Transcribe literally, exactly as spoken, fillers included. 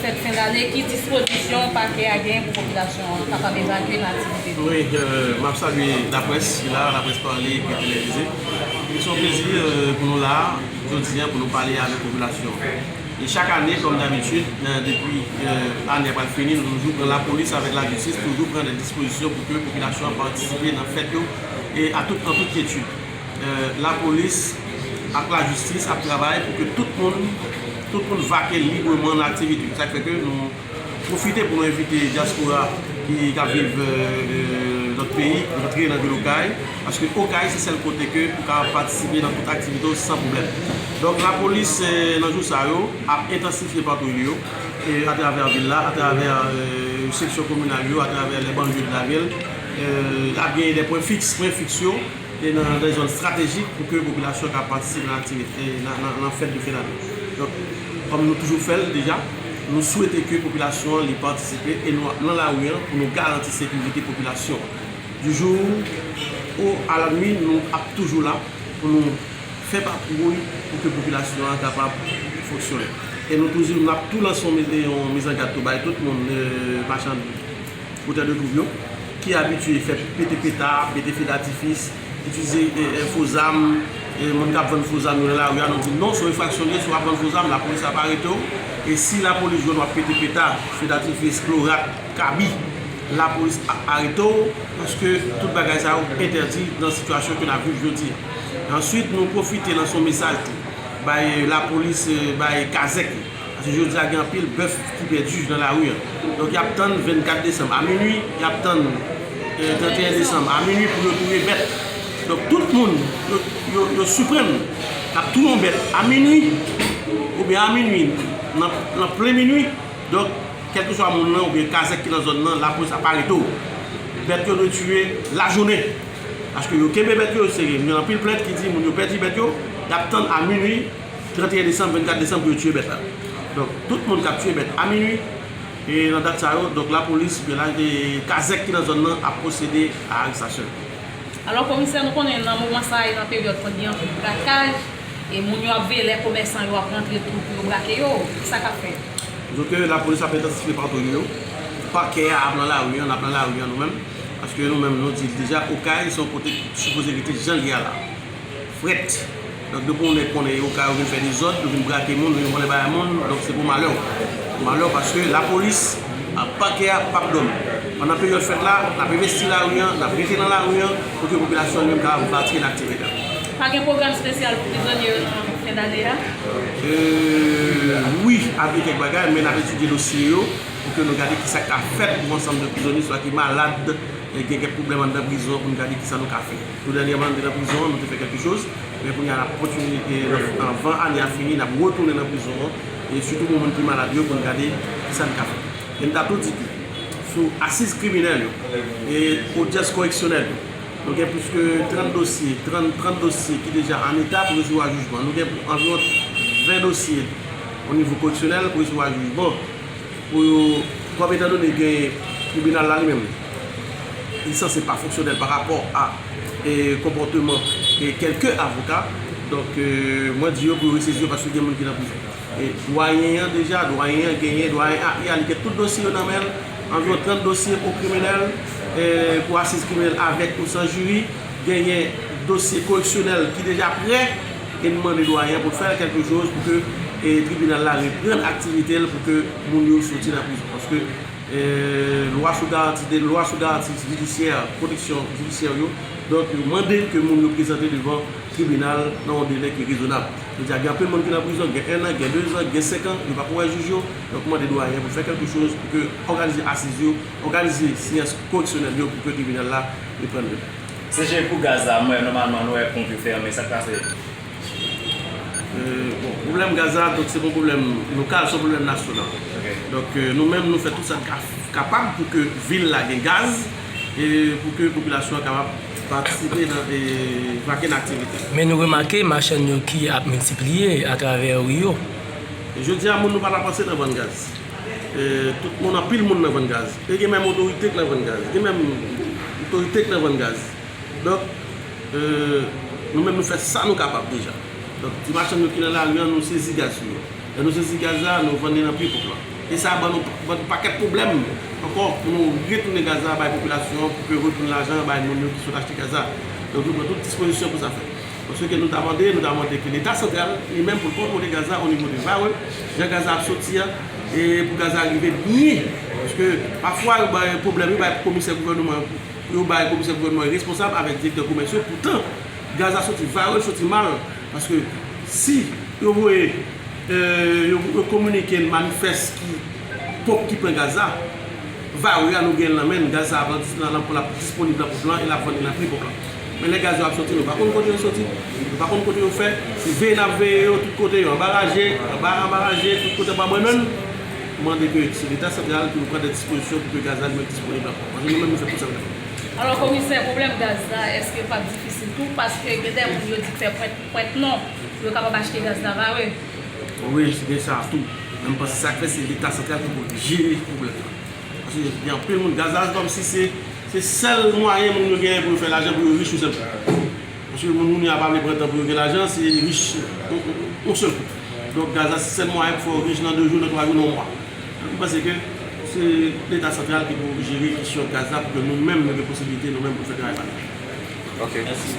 Fèt fen dane, ki dispozisyon pakè a gen pou popilasyon an kapab evakye nan aktivite li? Wi, euh, m ap salye laprès ki la, laprès pale epi televize. Se yon plezi, euh, pou nou la, jodi a, pou nou pale avèk popilasyon an. E chak ane, kòm dabitid, euh, depi, euh, ane a pral fini, nou toujou pran lapolis avèk lajistis, toujou pran de dispozisyon pou ke popilasyon an patisipe nan fèt yo e a tout, an tout kyetid. Euh, lapolis ak lajistis ap travay pou ke tout moun, tout moun vake libreman nan aktivite yo. Sa k fè ke nou pwofite pou nou envite dyaspora ki, k ap viv, euh, euh, lòt peyi, rantre nan vil Okay, paske Okay se sèl kote ke ou kapab patisipe nan tout aktivite w san pwoblèm. Donk, lapolis, euh, nan jou sa yo, ap entansifye patwouy li yo, e atravè vil la, atravè, euh, seksyon kominal yo, atravè les banlieues de la ville, euh, ap genyen de pwen fiks, pwen fiks yo, e nan de zòn estratejik pou ke popilasyon ka patisipe nan aktivite, nan, nan, nan fèt de fen dane. Donk, kòm nou toujou fè l deja, nou swete ke popilasyon an li patisipe e nou ap nan lari an pou nou garanti sekirite popilasyon an. Du jour au, à la nuit, nou ap toujou la pou nou fè patwouy pou ke popilasyon an kapab fonksyone. E nou toujou, n ap tou lanse yon mi-, yon mizangad tou bay tout moun, euh, machann fotèy de twouv yo, ki abitye fè pete petard, pete fe datifis, itilize, e, e, fo zam, e, moun k ap vann fo zam yo nan lari a, nou di non, se yon enfraksyon li ye, si w ap vann fo zam, lapolis ap arete w, e si lapolis jwenn w ap pete petard, fe datifis, klorat, kabi, lapolis ap arete w, paske tout bagay sa yo entèdi nan sitiyasyon ke n ap viv jodi a. Answit, nou pwofite lanse yon mesaj tou bay lapolis, e, bay kazèk yo. Paske jodi a gen anpil bèf ki pèdi nan lari an. Donk, y ap tann vennkat desanm a minui, y ap tann, eh, trannteyen desanm a minui pou yo touye bèt. Donk, tout moun, yo, yo, yo siprann k ap touye yon bèt a minui, oubyen a minui, nan, nan plen minui. Donk, kèlkeswa moun nan oubyen kazèk ki nan zòn nan, lapolis ap arete w. Bèt yo dwe tiye lajounen. Paske yo kenbe bèt yo, se gen anpil plent ki di moun yo pèdi bèt yo, y ap tann a minui, trannteyen desanm, vennkat desanm pou yo tiye bèt la. Donk, tout moun k ap tiye bèt a minui, e nan dat sa yo, donk, lapolis, oubyen la, e kazèk ki nan zòn nan ap pwosede a arestasyon yo. Alò, komisè, nou konnen nan moman sa a, e nan peryòd fèt, gen anpil brakaj, e moun yo ap veye lè komèsan yo ap rantre tou pou yo brake yo. Kisa k ap fèt? Donk, lapolis ap entansifye patwouy yo. Pakè a ap nan lari an, n ap nan lari an nou menm. Paske nou menm, nou di l deja, Okay se yon kote ki sipoze rete jan l ye a la. Frèt. Donk, depi yon nèg konnen yo ka, yo vin fè dezòd, yo vin brake moun, yo vin vòlè bagay moun, donk se pou malè w. Pou malè w, paske lapolis ak pakè a p ap dòmi. Pandan peryòd fèt la, n ap envesti lari an, n ap rete nan lari an, pou ke popilasyon an li menm kapab patisipe nan aktivite a. Pa gen pwogram espesyal pou prizonye yo nan fen dane a? Euh, wi, ap gen kèk bagay, men n ap etidye dosye yo, pou ke nou gade kisa k ka fèt pou ansanm de prizonye, swa ki malad, e gen kèk pwoblèm anndan prizon an pou n gade kisa nou ka fè. Tou dènyèman, n te nan prizon an, nou te fè kèlke choz, men kounye a n ap kontinye, e, anvan ane a fini, n ap retounen nan prizon an, e sitou pou moun ki malad yo, pou n gade kisa n ka fè. E m ta tou di ke sou asiz kriminèl yo, e odyans koreksyonèl yo, nou gen plis ke trant dosye, trant, trant dosye ki deja an eta pou resevwa jijman. Nou gen anviwon ven dosye o nivo koreksyonèl pou resevwa jijman. Pou yo, kòm etandone gen tribinal la li menm, li sanse pa fonksyonèl pa rapò a, e, konpòteman, e, kèlke avoka. Donk, e, mwen di yo pou yo resezi yo paske gen moun ki nan prizon. E, dwayen an deja, dwayen an genyen, dwayen a, li gen tout dosye yo nan men l, anviwon trant dosye pou kriminèl, e, pou asiz kriminèl avèk ou san jiri, genyen dosye koreksyonèl ki deja prè, e n mande dwayen an pou l fè kèlke choz pou ke, e, tribinal la reprann aktivite l pou ke moun yo soti nan prizon. Paske, e, lwa sou garanti de, lwa sou garanti jidisyè, pwoteksyon jidisyè yo, donk, yo mande ke moun yo prezante devan tribinal nan yon delè ki rezonab. Yo di a gen anpil moun ki nan prizon, gen en an, gen de zan, gen senk an, yo pako wè jij yo, donk mande dwayen an pou l fè kèlke choz pou ke òganize asiz yo, òganize seyans koreksyonèl yo pou ke tribinal la reprann li. C G, pou gaz la, mwen, nòmalman, nou wè ponp yo fèmen, sa k pase? Euh, bon, pwoblèm gaz la, donk, se pa yon pwoblèm lokal, se yon pwoblèm nasyonal. Ok. Donk, euh, nou menm, nou fè tout sa n ka, kapab pou ke vil la gen gaz, e pou ke popilasyon an kapab patisipe nan, e, vake nan aktivite. Men nou remake machann yo ki ap miltipliye atravè ri yo. Jodi a, moun nou pa ta panse nan vann gaz. E, tout moun, anpil moun nan vann gaz. E gen menm otorite k nan vann gaz. Gen menm otorite k nan vann gaz. Donk, e, nou menm nou fè sa nou kapab deja. Donk, ti machann yo ki nan lari an, nou sezi gaz sou yo. Lè nou sezi gaz la, nou vann li nan pri ponp lan. E sa ban nou, ban nou pakèt pwoblèm ankò pou nou retounen gaz la bay popilasyon an, pou ke retounen lajan bay moun yo ki sot achte gaz la. Donk, nou pran tout dispozisyon pou sa fèt. Paske nou ta mande, nou ta mande ke Leta santral, li menm, pou l kontwole gaz la o nivo de Varreux, jan gaz la ap soti a, e pou gaz la rive byen. Paske pafwa, yo bay pwoblèm, yo bay komisè gouvènman, yo bay komisè gouvènman responsab avèk direktè komès yo. Poutan, gaz la soti Varreux, soti mal. Paske si yo voye, e, yo, yo kominike manifès ki ponp ki pran gaz la, Varreux a nou gen l nan men n, gaz sa ap nan, nan, l ap disponib nan ponp lan e l ap vann nan pri ponp lan. Men lè gaz yo ap soti, nou pa konn kote yo soti, nou pa konn kote yo fè. Se veye n ap veye yo tout kote, yo anba raje, anba, anba raje, tout kote anba bannann. Mande ke se Leta santral ki pou pran de dispozisyon pou ke gaz la li mèt disponib ankò. Paske nou menm nou fè tout sa nou kapab. Alò, komisè, pwoblèm gaz la, èske p ap difisil tou? Paske gen de moun yo di fè pwent, pwent non, pou yo kapab achte gaz la Varreux. Wi, gen sa tou. Men m panse sa k fè se Leta santral ki pou jere pwoblèm sa. Paske gen anpil moun, gaz la se kòmsi se, se sèl mwayen moun yo genyen pou yo fè lajan, pou yo rich yon sèl kou. Paske moun, moun yo pa vle pran tan pou yo gen lajan, se rich yon, yon, yon sèl kou. Donk gaz la se sèl mwayen pou fè w rich nan de jou, nan twa jou, nan yon mwa. Donk m panse ke se Leta santral ki pou jere kesyon gaz la pou ke nou menm nou gen posiblite nou menm pou fè travay pa nou. Ok. Mèsi.